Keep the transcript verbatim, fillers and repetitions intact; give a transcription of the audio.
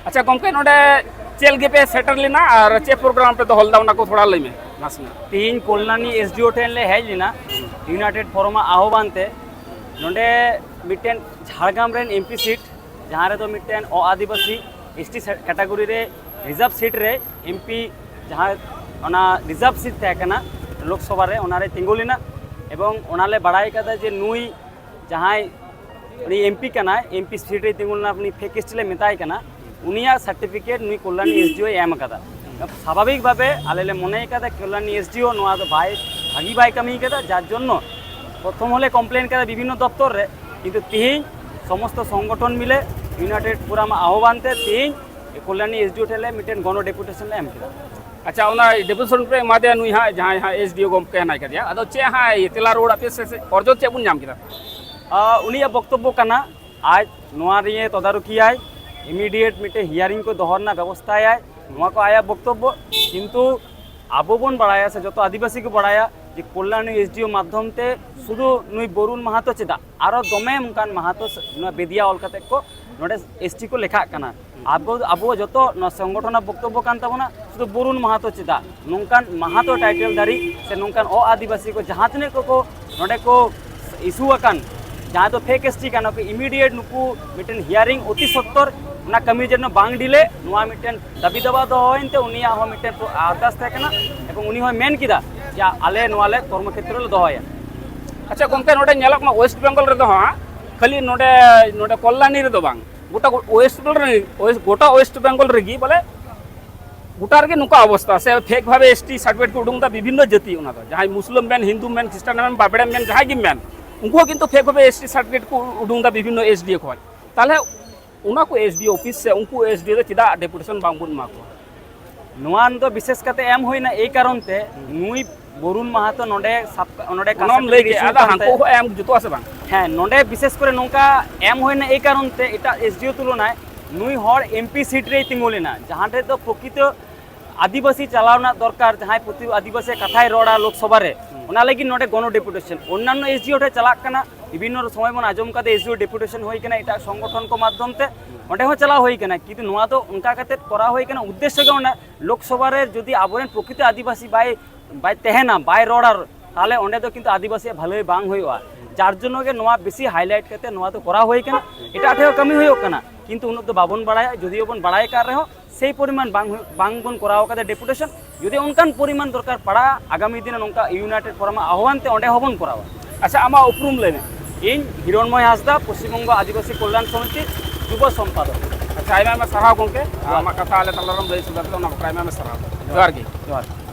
ᱟᱪᱪᱷᱟ ᱜᱚᱢᱠᱮ, ᱱᱚᱰᱮ ᱪᱮᱫ ᱞᱟᱹᱜᱤᱫ ᱯᱮ ᱥᱮᱴᱮᱨ ᱞᱮᱱᱟ ᱟᱨ ᱪᱮᱫ ᱯᱨᱳᱜᱨᱟᱢ ᱯᱮ ᱫᱚᱦᱚ ᱞᱮᱫᱟ, ᱚᱱᱟ ᱠᱚ ᱛᱷᱚᱲᱟ ᱞᱟᱹᱭ ᱢᱮ ᱱᱟᱥᱮᱱᱟᱜ᱾ ᱛᱤᱦᱤᱧ ᱠᱚᱞᱞᱟᱱᱤ ᱮᱥᱰᱤᱳ ᱴᱷᱮᱱ ᱞᱮ ᱦᱮᱡ ᱞᱮᱱᱟ, ᱤᱭᱩᱱᱟᱭᱴᱮᱰ ᱯᱷᱳᱨᱟᱢ ᱟᱜ ᱟᱦᱵᱟᱱ ᱛᱮ᱾ ᱱᱚᱰᱮ ᱢᱤᱫᱴᱮᱱ ᱡᱷᱟᱲᱜᱨᱟᱢ ᱨᱮᱱ ᱮᱢᱯᱤ ᱥᱤᱴ, ᱡᱟᱦᱟᱸ ᱨᱮᱫᱚ ᱢᱤᱫᱴᱮᱱ ᱚ ᱟᱹᱫᱤᱵᱟᱹᱥᱤ ᱮᱥᱴᱤ ᱥᱮ-, ᱠᱮᱴᱟᱜᱚᱨᱤ ᱨᱮ ᱨᱤᱡᱟᱨᱵᱷ ᱥᱤᱴ ᱨᱮ ᱮᱢᱯᱤ, ᱡᱟᱦᱟᱸ ᱚᱱᱟ ᱨᱤᱡᱟᱨᱵᱷ ᱥᱤᱴ ᱛᱟᱦᱮᱸ ᱠᱟᱱᱟ ᱞᱳᱠᱥᱚᱵᱷᱟ ᱨᱮ, ᱚᱱᱟᱨᱮ ᱛᱤᱸᱜᱩ ᱞᱮᱱᱟ᱾ ᱮᱵᱚᱝ ᱚᱱᱟᱞᱮ ᱵᱟᱲᱟᱭ ᱠᱟᱫᱟ ᱡᱮ ᱱᱩᱭ ᱡᱟᱦᱟᱸᱭ ᱩᱱᱤ ᱮᱢᱯᱤ ᱠᱟᱱᱟᱭ, ᱮᱢᱯᱤ ᱥᱤᱴ ᱨᱮᱭ ᱛᱤᱸᱜᱩ ᱞᱮᱱᱟ, ᱩᱱᱤ ᱯᱷᱮᱠ ᱮᱥᱴᱤ ᱞᱮ ᱢᱮᱛᱟᱭ ᱠᱟᱱᱟ, ᱩᱱᱤᱭᱟᱜ ᱥᱟᱨᱴᱤᱯᱷᱤᱠᱮᱴ ᱱᱩᱭ ᱠᱚᱞᱞᱟᱱᱤ ᱮᱥᱰᱤᱳᱭ ᱮᱢ ᱟᱠᱟᱫᱟ᱾ ᱥᱟᱵᱷᱟᱵᱤᱠ ᱵᱷᱟᱵᱮ ᱟᱞᱮ ᱞᱮ ᱢᱚᱱᱮ ᱠᱟᱫᱟ ᱠᱚᱞᱞᱟᱱᱤ ᱮᱥᱰᱤᱳ ᱱᱚᱣᱟ ᱫᱚ ᱵᱟᱭ, ᱵᱷᱟᱹᱜᱤ ᱵᱟᱭ ᱠᱟᱹᱢᱤ ᱠᱟᱫᱟ, ᱡᱟᱨ ᱡᱚᱱᱱᱚ ᱯᱨᱚᱛᱷᱚᱢ ᱦᱚᱸᱞᱮ ᱠᱚᱢᱯᱞᱮᱱ ᱠᱟᱫᱟ ᱵᱤᱵᱷᱤᱱᱱᱚ ᱫᱚᱯᱛᱚᱨ ᱨᱮ, ᱠᱤᱱᱛᱩ ᱛᱤᱦᱤᱧ ᱥᱚᱢᱚᱥᱛᱚ ᱥᱚᱝᱜᱚᱴᱷᱚᱱ ᱢᱤᱞᱮ ᱤᱭᱩᱱᱟᱭᱴᱮᱰ ᱯᱷᱳᱨᱟᱢ ᱟᱜ ᱟᱦᱵᱟᱱ ᱛᱮ ᱛᱤᱦᱤᱧ ᱠᱚᱞᱞᱟᱱᱤ ᱮᱥᱰᱤᱳ ᱴᱷᱮᱱ ᱞᱮ ᱢᱤᱫᱴᱮᱱ ᱜᱚᱱᱚ ᱰᱮᱯᱩᱴᱮᱥᱚᱱ ᱞᱮ ᱮᱢ ᱠᱮᱫᱟ᱾ ᱟᱪᱪᱷᱟ, ᱚᱱᱟ ᱰᱮᱯᱩᱴᱮᱥᱚᱱ ᱯᱮ ᱮᱢᱟᱫᱮᱭᱟ ᱱᱩᱭ ᱦᱟᱸᱜ, ᱡᱟᱦᱟᱸᱭ ᱦᱟᱸᱜ ᱮᱥᱰᱤᱳ ᱜᱚᱢᱠᱮ ᱦᱮᱱᱟᱭ ᱠᱟᱫᱮᱭᱟ, ᱟᱫᱚ ᱪᱮᱫ ᱦᱟᱸᱜ ᱛᱮᱞᱟ ᱨᱩᱣᱟᱹᱲᱟᱜ ᱯᱮ ᱥᱮ, ᱥᱮ ᱚᱨᱡᱚ ᱪᱮᱫ ᱵᱚᱱ ᱧᱟᱢ ᱠᱮᱫᱟ? ᱟᱨ ᱩᱱᱤᱭᱟᱜ ᱵᱚᱠᱛᱚᱵᱵᱚ ᱠᱟᱱᱟ, ᱟᱡ ᱱᱚᱣᱟ ᱨᱮ ᱛᱚᱫᱟᱨᱚᱠᱤᱭᱟᱭ, immediate ᱢᱤᱫᱴᱮᱱ hearing ᱠᱚ ᱫᱚᱦᱚ ᱨᱮᱱᱟᱜ ᱵᱮᱵᱚᱥᱛᱷᱟᱭᱟᱭ, ᱱᱚᱣᱟ ᱠᱚ ᱟᱭᱟᱜ ᱵᱚᱠᱛᱚᱵᱵᱚ᱾ ᱠᱤᱱᱛᱩ ᱟᱵᱚ ᱵᱚᱱ ᱵᱟᱲᱟᱭᱟ ᱥᱮ ᱡᱚᱛᱚ ᱟᱹᱫᱤᱵᱟᱹᱥᱤ ᱠᱚ ᱵᱟᱲᱟᱭᱟ ᱡᱮ ᱠᱚᱞᱞᱟᱱᱤ ᱮᱥᱰᱤᱳ ᱢᱟᱫᱽᱫᱷᱚᱢ ᱛᱮ ᱥᱩᱫᱷᱩ ᱱᱩᱭ ᱵᱚᱨᱩᱱ ᱢᱟᱦᱟᱛᱚ ᱪᱮᱫᱟᱜ, ᱟᱨᱚ ᱫᱚᱢᱮ ᱚᱱᱠᱟᱱ ᱢᱟᱦᱟᱛᱚ ᱥᱮ-, ᱱᱚᱣᱟ ᱵᱮᱫᱤᱭᱟ ᱚᱞ ᱠᱟᱛᱮ ᱠᱚ ᱱᱚᱰᱮ ᱮᱥᱴᱤ ᱠᱚ ᱞᱮᱠᱷᱟᱜ ᱠᱟᱱᱟ᱾ ᱟᱵᱚ, ᱟᱵᱚ ᱡᱚᱛᱚ ᱱᱚᱣᱟ ᱥᱚᱝᱜᱚᱴᱷᱚᱱᱟᱜ ᱵᱚᱠᱛᱚᱵᱵᱚ ᱠᱟᱱ ᱛᱟᱵᱚᱱᱟ, ᱥᱩᱫᱷᱩ ᱵᱚᱨᱩᱱ ᱢᱟᱦᱟᱛᱚ ᱪᱮᱫᱟᱜ, ᱱᱚᱝᱠᱟᱱ ᱢᱟᱦᱟᱛᱚ ᱴᱟᱭᱴᱮᱞ ᱫᱷᱟᱹᱨᱤᱡ ᱥᱮ ᱱᱚᱝᱠᱟᱱ ᱚ ᱟᱹᱫᱤᱵᱟᱹᱥᱤ ᱠᱚ ᱡᱟᱦᱟᱸ ᱛᱤᱱᱟᱹᱜ ᱠᱚᱠᱚ ᱱᱚᱰᱮ ᱠᱚ ᱤᱥᱩ ᱟᱠᱟᱱ, ᱡᱟᱦᱟᱸ ᱫᱚ ᱯᱷᱮᱠ ᱮᱥᱴᱤ ᱠᱟᱱᱟ ᱠᱚ, immediate ᱱᱩᱠᱩ ᱢᱤᱫᱴᱮᱱ hearing ᱚᱛᱤ ᱥᱚᱛᱛᱚᱨ ᱚᱱᱟ ᱠᱟᱹᱢᱤ ᱡᱮᱱᱚ ᱵᱟᱝ ᱰᱤᱞᱮ, ᱱᱚᱣᱟ ᱢᱤᱫᱴᱮᱱ ᱫᱟᱹᱵᱤ ᱫᱟᱵᱟ ᱫᱚᱦᱚᱭᱮᱱ ᱛᱮ ᱩᱱᱤᱭᱟᱜ ᱦᱚᱸ ᱢᱤᱫᱴᱮᱱ ᱯᱨᱚ-, ᱟᱨᱫᱟᱥ ᱛᱟᱦᱮᱸ ᱠᱟᱱᱟ᱾ ᱮᱵᱚᱝ ᱩᱱᱤ ᱦᱚᱸᱭ ᱢᱮᱱ ᱠᱮᱫᱟ ᱡᱮ ᱟᱞᱮ ᱱᱚᱣᱟ ᱞᱮ ᱠᱚᱨᱢᱚᱠᱷᱮᱛᱨᱚ ᱞᱮ ᱫᱚᱦᱚᱭᱟ᱾ ᱟᱪᱪᱷᱟ ᱜᱚᱢᱠᱮ, ᱱᱚᱰᱮ ᱧᱮᱞᱚᱜ ᱠᱟᱱᱟ ᱳᱭᱮᱥᱴ ᱵᱮᱝᱜᱚᱞ ᱨᱮᱫᱚ ᱦᱟᱸᱜ ᱠᱷᱟᱹᱞᱤ ᱱᱚᱰᱮ, ᱱᱚᱰᱮ ᱠᱚᱞᱞᱟᱱᱤ ᱨᱮᱫᱚ ᱵᱟᱝ, ᱜᱚᱴᱟ ᱳᱭᱮᱥᱴ ᱵᱮᱝᱜᱚᱞ ᱨᱮ, ᱳᱭᱮᱥᱴ, ᱜᱚᱴᱟ ᱳᱭᱮᱥᱴ ᱵᱮᱝᱜᱚᱞ ᱨᱮᱜᱮ ᱵᱚᱞᱮ ᱜᱚᱴᱟ ᱨᱮᱜᱮ ᱱᱚᱝᱠᱟ ᱚᱵᱚᱥᱛᱟ, ᱥᱮ ᱯᱷᱮᱠ ᱵᱷᱟᱵᱮ ᱮᱥᱴᱤ ᱥᱟᱨᱴᱤᱯᱷᱤᱠᱮᱴ ᱠᱚ ᱩᱰᱩᱝ ᱮᱫᱟ ᱵᱤᱵᱷᱤᱱᱱᱚ ᱡᱟᱹᱛᱤ᱾ ᱚᱱᱟ ᱫᱚ ᱡᱟᱦᱟᱸᱭ ᱢᱩᱥᱞᱟᱹᱢ ᱢᱮᱱ, ᱦᱤᱱᱫᱩ ᱢᱮᱱ, ᱠᱷᱨᱤᱥᱴᱟᱱ ᱢᱮᱱ, ᱵᱟᱵᱲᱮᱢ ᱢᱮᱱ, ᱡᱟᱦᱟᱸᱭ ᱜᱮᱢ ᱢᱮᱱ, ᱩᱱᱠᱩ ᱦᱚᱸ ᱠᱤᱱᱛᱩ ᱯᱷᱮᱠ ᱵᱷᱟᱵᱮ ᱮᱥᱴᱤ ᱥᱟᱨᱴᱤᱯᱷᱤᱠᱮᱴ ᱠᱚ ᱩᱰᱩᱝ ᱮᱫᱟ ᱵᱤᱵᱷᱤᱱᱱᱚ ᱮᱥᱰᱤᱳ ᱠᱷᱚᱱ᱾ ᱛᱟᱦᱚᱞᱮ ᱚᱱᱟ ᱠᱚ ᱮᱥᱰᱤᱳ ᱚᱯᱷᱤᱥ ᱥᱮ ᱩᱱᱠᱩ ᱮᱥᱰᱤᱳ ᱫᱚ ᱪᱮᱫᱟᱜ ᱰᱮᱯᱩᱴᱮᱥᱚᱱ ᱵᱟᱝᱵᱚᱱ ᱮᱢᱟ ᱠᱚᱣᱟ? ᱱᱚᱣᱟ ᱫᱚ ᱵᱤᱥᱮᱥ ᱠᱟᱛᱮ ᱮᱢ ᱦᱩᱭᱱᱟ ᱮᱭ ᱠᱟᱨᱚᱱ ᱛᱮ, ᱱᱩᱭ ᱵᱚᱨᱩᱱ ᱢᱟᱦᱟᱛᱚ ᱱᱚᱰᱮ ᱥᱟᱵ ᱠᱟ-, ᱱᱚᱰᱮ ᱚᱱᱟᱢ ᱠᱟᱥᱟ ᱞᱟᱹᱭ ᱠᱟᱛᱮ ᱠᱮᱫ, ᱤᱥᱩ ᱟᱫᱚ ᱠᱟᱱ ᱦᱟᱱᱠᱩ ᱛᱮ ᱦᱚᱸ ᱮᱢ ᱡᱩᱛᱩᱜ ᱟᱥᱮ ᱵᱟᱝ? ᱦᱮᱸ, ᱱᱚᱰᱮ ᱵᱤᱥᱮᱥ ᱠᱚᱨᱮ ᱱᱚᱝᱠᱟ ᱮᱢ ᱦᱩᱭᱱᱟ ᱮᱭ ᱠᱟᱨᱚᱱ ᱛᱮ, ᱮᱴᱟᱜ ᱮᱥᱰᱤᱳ ᱛᱩᱞᱚᱱᱟᱭ ᱱᱩᱭ ᱦᱚᱲ ᱮᱢᱯᱤ ᱥᱤᱴ ᱨᱮᱭ ᱛᱤᱸᱜᱩ ᱞᱮᱱᱟ, ᱡᱟᱦᱟᱸ ᱴᱷᱮᱡ ᱫᱚ ᱯᱨᱚᱠᱤᱛᱚ ᱟᱹᱫᱤᱵᱟᱹᱥᱤ ᱪᱟᱞᱟᱣ ᱨᱮᱱᱟᱜ ᱫᱚᱨᱠᱟᱨ, ᱡᱟᱦᱟᱸᱭ ᱯᱨᱚᱛᱤ ᱟᱹᱫᱤᱵᱟᱹᱥᱤ ᱠᱟᱛᱷᱟᱭ ᱨᱚᱲᱟ ᱞᱳᱠᱥᱚᱵᱷᱟ ᱨᱮ, ᱚᱱᱟ ᱞᱟᱹᱜᱤᱫ ᱱᱚᱰᱮ ᱜᱚᱱᱚ ᱰᱮᱯᱩᱴᱮᱥᱚᱱ᱾ ᱚᱱᱱᱟᱱᱱᱚ ᱮᱥᱰᱤᱳ ᱴᱷᱮᱡ ᱪᱟᱞᱟᱜ ᱠᱟᱱᱟ, ᱵᱤᱵᱷᱤᱱᱱᱚ ᱥᱚᱢᱚᱭ ᱵᱚᱱ ᱟᱸᱡᱚᱢ ᱠᱟᱫᱟ, ᱮᱥ ᱰᱤ ᱳ ᱰᱮᱯᱩᱴᱮᱥᱚᱱ ᱦᱩᱭ ᱠᱟᱱᱟ ᱮᱴᱟᱜ ᱥᱚᱝᱜᱚᱴᱷᱚᱱ ᱠᱚ ᱢᱟᱫᱽᱫᱷᱚᱢ ᱛᱮ, ᱚᱸᱰᱮ ᱦᱚᱸ ᱪᱟᱞᱟᱣ ᱦᱩᱭ ᱠᱟᱱᱟ, ᱠᱤᱱᱛᱩ ᱱᱚᱣᱟ ᱫᱚ ᱚᱱᱠᱟ ᱠᱟᱛᱮ ᱠᱚᱨᱟᱣ ᱦᱩᱭ ᱠᱟᱱᱟ, ᱩᱫᱽᱫᱮᱥᱥᱚ ᱜᱮ ᱚᱱᱟ ᱞᱳᱠᱥᱚᱵᱷᱟ ᱨᱮ ᱡᱩᱫᱤ ᱟᱵᱚᱨᱮᱱ ᱯᱨᱚᱠᱨᱤᱛ ᱟᱹᱫᱤᱵᱟᱹᱥᱤ ᱵᱟᱭ ᱵᱟᱭ ᱛᱟᱦᱮᱱᱟ, ᱵᱟᱭ ᱨᱚᱲᱟ, ᱛᱟᱦᱚᱞᱮ ᱚᱸᱰᱮ ᱫᱚ ᱠᱤᱱᱛᱩ ᱟᱹᱫᱤᱵᱟᱹᱥᱤᱭᱟᱜ ᱵᱷᱟᱹᱞᱟᱹᱭ ᱵᱟᱝ ᱦᱩᱭᱩᱜᱼᱟ᱾ ᱡᱟᱨ ᱡᱚᱱᱱᱚ ᱜᱮ ᱱᱚᱣᱟ ᱵᱮᱥᱤ ᱦᱟᱭᱞᱟᱭᱤᱴ ᱠᱟᱛᱮ ᱱᱚᱣᱟ ᱫᱚ ᱠᱚᱨᱟᱣ ᱦᱩᱭ ᱠᱟᱱᱟ᱾ ᱮᱴᱟᱜ ᱴᱷᱮᱱ ᱦᱚᱸ ᱠᱟᱹᱢᱤ ᱦᱩᱭᱩᱜ ᱠᱟᱱᱟ, ᱠᱤᱱᱛᱩ ᱩᱱᱟᱹᱜ ᱫᱚ ᱵᱟᱵᱚᱱ ᱵᱟᱲᱟᱭᱟ᱾ ᱡᱩᱫᱤᱭᱳ ᱵᱚᱱ ᱵᱟᱲᱟᱭ ᱠᱟᱜ ᱨᱮᱦᱚᱸ, ᱥᱮᱭ ᱯᱚᱨᱤᱢᱟᱱ ᱵᱟᱝ ᱦᱩᱭᱩᱜ, ᱵᱟᱝ ᱵᱚᱱ ᱠᱚᱨᱟᱣ ᱠᱟᱫᱟ ᱰᱮᱯᱩᱴᱮᱥᱚᱱ᱾ ᱡᱩᱫᱤ ᱚᱱᱠᱟᱱ ᱯᱚᱨᱤᱢᱟᱱ ᱫᱚᱨᱠᱟᱨ ᱯᱟᱲᱟᱜᱼᱟ, ᱟᱜᱟᱢᱤ ᱫᱤᱱ ᱱᱚᱝᱠᱟ ᱤᱭᱩᱱᱟᱭᱴᱮᱰ ᱯᱷᱳᱨᱟᱢ ᱟᱜ ᱟᱦᱣᱟᱱ ᱛᱮ ᱚᱸᱰᱮ ᱦᱚᱸᱵᱚᱱ ᱠᱚᱨᱟᱣᱟ᱾ ᱟᱪᱪᱷᱟ, ᱟᱢᱟᱜ ᱩᱯᱨᱩᱢ ᱞᱟᱹᱭ ᱢᱮ᱾ ᱤᱧ ᱦᱤᱨᱚᱬᱢᱚᱭ ᱦᱟᱸᱥᱫᱟ, ᱯᱚᱥᱪᱤᱢ ᱵᱚᱝᱜᱚ ᱟᱹᱫᱤᱵᱟᱹᱥᱤ ᱠᱚᱞᱭᱟᱱ ᱥᱚᱢᱤᱛᱤ ᱡᱩᱵᱚ ᱥᱚᱢᱯᱟᱫᱚᱠ᱾ ᱟᱪᱪᱷᱟ, ᱟᱭᱢᱟ ᱟᱭᱢᱟ ᱥᱟᱨᱦᱟᱣ ᱜᱚᱢᱠᱮ, ᱡᱚᱦᱟᱨ᱾ ᱟᱢᱟᱜ ᱠᱟᱛᱷᱟ ᱟᱞᱮ ᱛᱟᱞᱟᱨᱮᱢ ᱞᱟᱹᱭ ᱥᱚᱫᱚᱨ ᱠᱮᱫᱟ, ᱚᱱᱟ ᱵᱟᱠᱷᱨᱟ ᱟᱭᱢᱟ ᱟᱭᱢᱟ ᱥᱟᱨᱦᱟᱣ᱾ ᱡᱚᱦᱟᱨ ᱜᱮ᱾ ᱡᱚᱦᱟᱨ᱾